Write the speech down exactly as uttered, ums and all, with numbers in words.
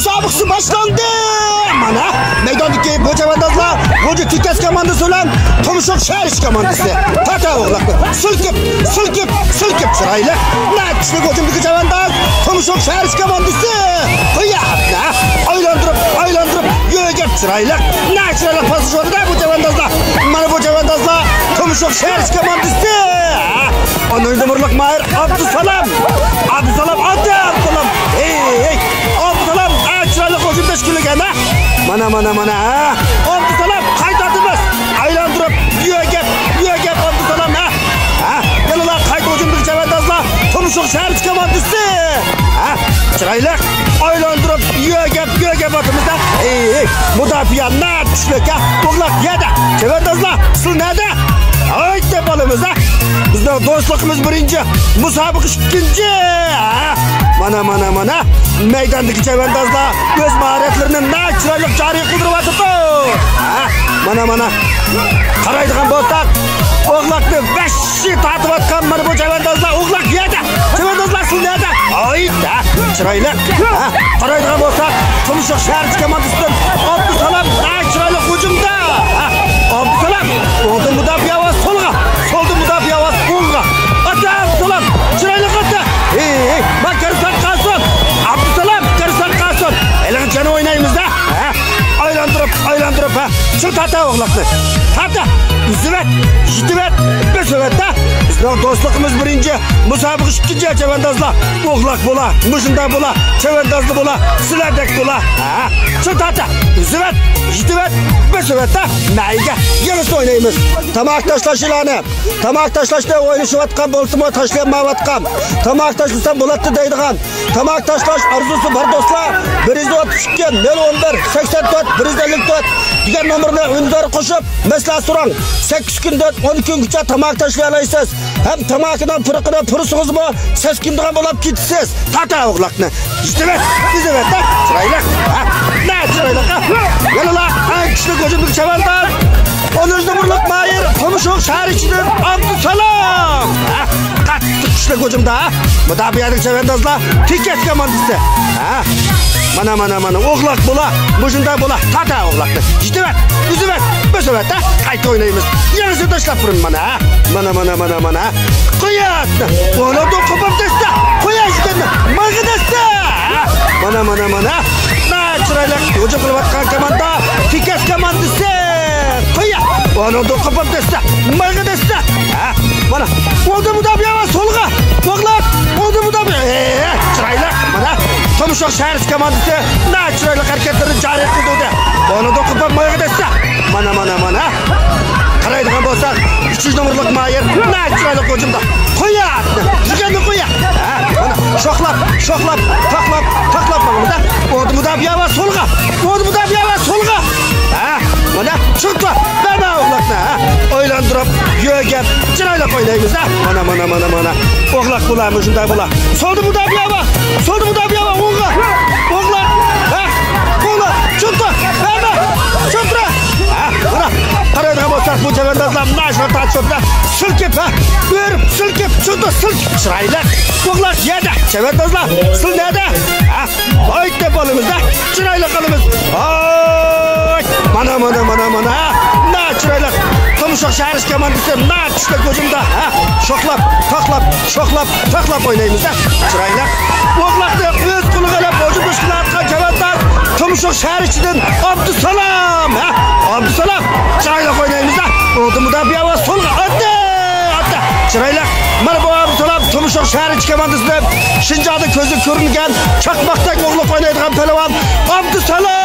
مۇسابىقىسى باشلاندى. مانا مەيداندىكى بۇ چەۋەندازلار غۇلجا تېكەس كوماندىسى بىلەن تۇمشۇق شەھەر ئىچى كوماندىسى. تارتىڭ ئوغلاقنى. سىلكىپ، سىلكىپ، سىلكىپ چىرايلىق. ناھايىتى كۈچلۈك ھۇجۇمدىكى چەۋەنداز تۇمشۇق شەھەر ئىچى كوماندىسى. قويۇڭ. ئايلاندۇرۇپ، ئايلاندۇرۇپ يۆگەپ چىرايلىق. ناھايىتى چىرايلىق پاسلىشىۋاتىدۇ بۇ چەۋەندازلار. مانا بۇ چەۋەندازلار تۇمشۇق شەھەر ئىچى كوماندىسى. ئونىنچى نومۇرلۇق ماھىر ئابدۇسالام. ئابدۇسالام، ئاتە ئابدۇسالام. ھەي، ھەي. ئابدۇسالام، ھە، چىرايلىق ھۇجۇم تەشكىللىگەن، ھە. مانا، مانا، مانا، ھە. ئابدۇسالام، قايتا ئاتىمىز. ئايلاندۇرۇپ، يۆگەپ، يۆگەپ ئابدۇسالام، ھە. ھە، يەنىلا قايتا ھۇجۇمدىكى چەۋەندازلار تۇمشۇق شەھەر كوماندىسى. ھە، چىرايلىق. ئايلاندۇرۇپ، يۆگەپ، يۆگەپ ئاتىمىز، ھە. ھەي، ھەي. مۇداپىئە ناھايىتى كۈچلۈك، ھە. ئوغلاق يەردە. چەۋەندازلار، سىل نەدە؟ ھايت دەپ ئالىمىز، ھە. بىزنىڭ دوستلۇقىمىز بىرىنچى، مۇسابىقە ئىككىنچى. ھە. مانا، مانا، مانا. مەيداندىكى چەۋەندازلار ئۆز ماھارەتلىرىنى ناھايىتى چىرايلىق جارى قىلدۇرۇۋاتىدۇ. ھە. مانا، مانا. قارايدىغان بولساق، ئوغلاقنى ۋەھشىي تارتىۋاتقان مانا بۇ چەۋەندازلار. ئوغلاق يەردە. چەۋەندازلار، سىل نەدە؟ ھايت، ھە. چىرايلىق. ھە. قارايدىغان بولساق، تۇمشۇق شەھەر كوماندىسىدىن ئابدۇسالام ناھايىتى چىرايلىق ھۇجۇمدا. ھە. ئابدۇسالام، ئوڭدىن مۇداپىئە ۋە سولغا. سولدىن مۇداپىئە ۋە ئوڭغا. ئاتە ئابدۇسالام، چىرايلىق ئاتە. ھەي، ھەي، مانا كىرسەن قالسۇن. ئابدۇسالام، كىرسەن قالسۇن. ھېلىغىچە ئوينايمىز-دە. ھە. ئايلاندۇرۇپ، ئايلاندۇرۇپ، ھە. چىڭ تارتە ئوغلاقنى. تارتە. ئۈزۈۋەت، يېتىۋەت، بېسىۋەت-دە. بىزنىڭ دوستلۇقىمىز بىرىنچى، مۇسابىقە ئىككىنچى چەۋەندازلار. ئوغلاق بولا، مۇشۇنداق بولا، چەۋەندازلا بولا، سىلەردەك بولا. ھە. چىڭ تارتە. ئۈزۈۋەت، يېتىۋەت، بېسىۋەت-دە. مەيگە، يېڭىسىنى ئوينايمىز. تاماكا تاشلاش ئېلانى. تاماكا تاشلاشنى ئويلىشىۋاتقان بولسىمۇ، تاشلىيالمايۋاتقان. تاماكا تاشلىسام بولاتتى دەيدىغان. تاماكا تاشلاش ئارزۇسى بار دوستلار، بىر يۈز ئوتتۇز ئىككى، نۆل ئون بىر، سەكسەن تۆت، بىر يۈز ئەللىك تۆت دېگەن نومۇرنى ئۈندىدار قوشۇپ، مەسلىھەت سوراڭ. سەككىز كۈندىن ئون كۈنگىچە تاماكا تاشلىيالايسىز. ھەم تاماكىنىڭ پۇرىقىنى پۇرىسىڭىزمۇ سەسكىنىدىغان بولۇپ كېتىسىز. تارتە ئوغلاقنى. يېتىۋەت، يېتىۋەت، ھە؟ چىرايلىق، ھە؟ نە چىرايلىق، ھە؟ يەنىلا ئەڭ كۈچلۈك ھۇجۇمدىكى چەۋەنداز. ئونىنچى نومۇرلۇق ماھىر، تۇمشۇق شەھەر ئىچىدىن ئابدۇسالام. ھە؟ قاتتىق كۈچلۈك ھۇجۇمدا، ھە؟ مۇداپىئەدىكى چەۋەندازلار، تېكەس كوماندىسى. ھە؟ مانا، مانا، مانا، ئوغلاق بولا، مۇشۇنداق بولا، تارتە ئوغلاقنى. يېتىۋەت، ئۈزۈۋەت، بېسىۋەت، ھە؟ قايتا ئوينايمىز. يېڭىسىنى تاشلاپ تۇرۇڭ مانا، ھە؟ مانا، مانا، مانا، مانا. قويۇڭ. ئۇنىڭدىن قوپۇپ دەستە. قويۇڭ يىگىتنى. ماڭا دەستە. مانا، مانا، مانا. ناھايىتى چىرايلىق ھۇجۇم قىلىۋاتقان كوماندا. تېكەس كوماندىسى. قويۇڭ. ئۇنىڭدىن قوپۇپ دەستە. ماڭا دەستە. ھە، مانا. ئوڭدىن مۇداپىئە ۋە سولغا. ئوغلاق. ئوڭدىن مۇداپىئە. ئېي، چىرايلىق. مانا. تۇمشۇق شەھەر كوماندىسى. ناھايىتى چىرايلىق ھەرىكەتلىرىنى جارى قىلدۇردى. ئۇنىڭدىن قوپۇپ ماڭا دەستە. مانا، مانا، مانا. قارايدىغان بولساق، ئۈچىنچى نومۇرلۇق ماھىر ناھايىتى چىرايلىق ھۇجۇمدا. قويۇڭ ئاتنى، يۈرگەننى قويۇڭ. ھە، مانا، شوخلاپ، شوخلاپ، تاقلاپ، تاقلاپ ماڭىمىز-دە. ئوڭدا مۇداپىئە ۋە سولغا، ئوڭدا مۇداپىئە ۋە سولغا. ھە، مانا، چىقتى. بەرمە ئوغلاقنى، ھە. ئايلاندۇرۇپ، يۆگەپ، چىرايلىق ئوينايمىز-دە. مانا، مانا، مانا، مانا. ئوغلاق بۇلار، مۇشۇنداق بۇلار. سولدا مۇداپىئە ۋە، سولدا مۇداپىئە ۋە ئوڭغا. ئوغلاق، ھە، ئوغلاق، چىقتى. بەرمە، چىقتى. ھە، مانا، قارايدىغان بولساق، بۇ چەۋەندازلار مانا شۇ تارتىشىپلا سىلكىپ، ھە، بېرىپ سىلكىپ، چىقتى، سىلكىپ، چىرايلىق. ئوغلاق يەردە، چەۋەندازلار، سىل نەدە؟ ھە، ھايت دەپ ئالىمىز-دە، چىرايلىق ئالىمىز. ھاي، مانا، مانا، مانا، مانا، ھە، نە چىرايلىق. تۇمشۇق شەھەر كوماندىسى نە كۈچلۈك ھۇجۇمدا، ھە، شوخلاپ، تاقلاپ، شوخلاپ، تاقلاپ ئوينايمىز-دە، چىرايلىق. ئوغلاقنى ئۆز قولىغا ئېلىپ ھۇجۇم تەشكىلاتقا چەۋەنداز تۇمشۇق شەھەر ئىچىدىن ئابدۇسالام، ھە؟ ئابدۇسالام، چىرايلىق ئوينايمىز-دە. ئوڭدا مۇداپىئە ۋە سولغا ئاتتى، ئاتتى. چىرايلىق. مانا بۇ ئابدۇسالام تۇمشۇق شەھەر ئىچى كوماندىسى دەپ شىنجاڭدا كۆزگە كۆرۈنگەن چاقماقتەك ئوغلاق ئوينايدىغان پەلۋان ئابدۇسالام.